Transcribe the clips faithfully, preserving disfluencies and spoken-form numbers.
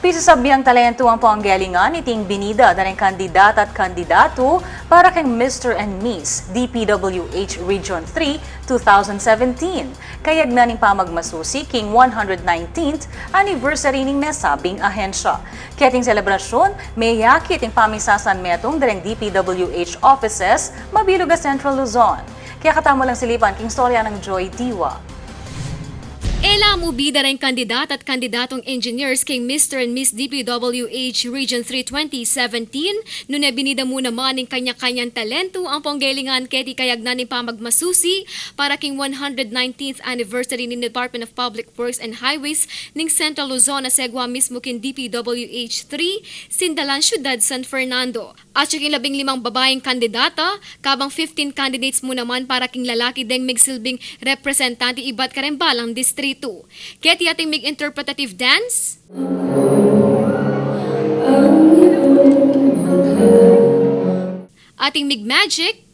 Pisasabiang talentu ampong galingan iting binida da reng kandidata at kandidatu para keng Mister and Miss D P W H Region three two thousand seventeen, kayagnan ning pamagmasusi king one hundred nineteenth anniversary ning nasabing ahensya. Keting selebrasyun, meyakit ing pamisasanmetung da reng D P W H offices mabilug a Central Luzon. Kaya katamu lang silipan king istorya nang Joy Diwa. E la mu bida reng kandidata at kandidatong engineers keng Mister and Miss D P W H Region three twenty seventeen, nune binida mu naman ing kanya-kanyang talentu ampong galingan keti kayagnan ning pamagmasusi para king one hundred nineteenth anniversary ning Department of Public Works and Highways ning Central Luzon a segwa mismu king D P W H three, Sindalan, Syudad San Fernando. At king labing limang babaing kandidata, kabang fifteen candidates mu naman para king lalaki deng migsilbing representante ibat kareng balang distritu. Keti ating mig-interpretative dance, ating mig-magic,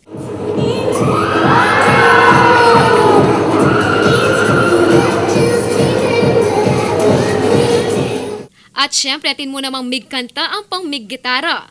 at syempre, atin mu namang migkanta ampong miggitara.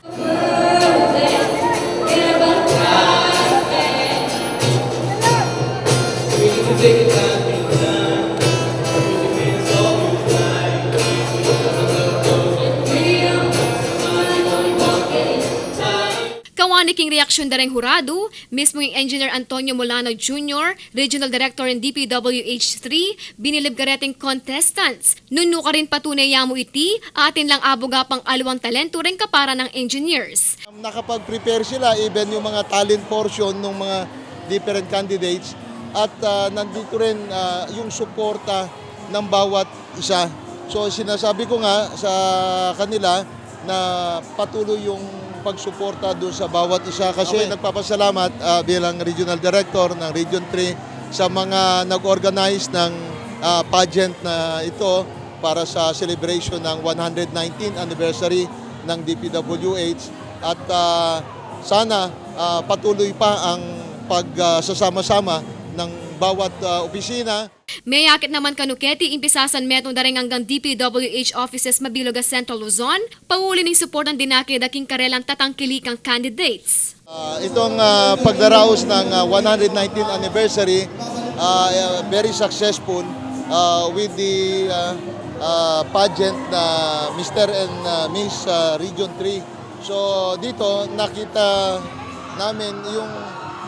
Kawani king reaksyun da reng huradu, mismu ing Engineer Antonio Molano Junior, Regional Director ning D P W H three, binilib kareting contestants. Nung nukarin patunay ya mu iti, atin lang abuga pang aliwang talentu reng kapara nang engineers. Nakapag-prepare sila, even yung mga talent portion ng mga different candidates. At, ah, nandito rin, ah, yung suporta ng bawat isa. So, sinasabi ko nga sa kanila na patuloy yung pagsuporta doon sa bawat isa kasi ako'y nagpapasalamat, ah, bilang Regional Director ng Region three sa mga nag-organize ng, ah, pageant na ito para sa celebration ng one hundred nineteenth anniversary ng D P W H at, ah, sana, ah, patuloy pa ang pag, ah, sasama-sama ng bawat, ah, opisina. Meyakit naman kanu keti ing pisasanmetung da reng anggang D P W H offices mabilug a Central Luzon, pauli ning suportang dinake da king karelang tatangkilikang candidates. Ah, itong, ah, pagdaraos ng, ah, one hundred nineteenth anniversary, ah, ah, very successful, ah, with the, ah, ah, pageant na Mister and, ah, Miss, ah, Region three. So, dito nakita namin yung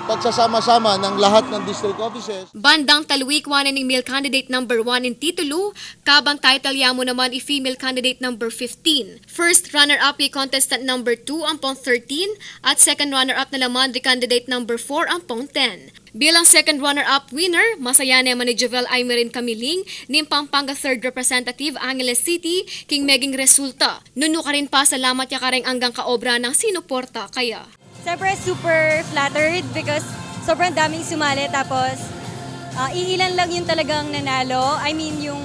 pagsasama-sama ng lahat ng district offices. Bandang talwik, wanan ning male candidate number one ing titulu, kabang title ya mu naman i female candidate number fifteen. First runner-up i contestant number two ampong thirteen, at second runner-up na naman di candidate number four ampong ten. Bilang second runner-up winner, masaya naman i Jovel Aymerin Camiling ning Pampanga Third Representative, Angeles City, king meging resulta. Nung nukarin pasalamat ya kareng anggang kaobra nang sinuporta kaya. Siyempre, super flattered because sobrang daming sumali, tapos, ah, iilan lang yung talagang nanalo. I mean, yung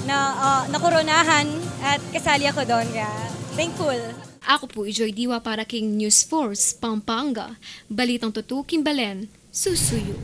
na, ah, nakoronahan at kasali ako doon. Kaya, thankful. Aku pu i Joy Diwa para king News Force Pampanga. Balitang tutu king balen, susuyu.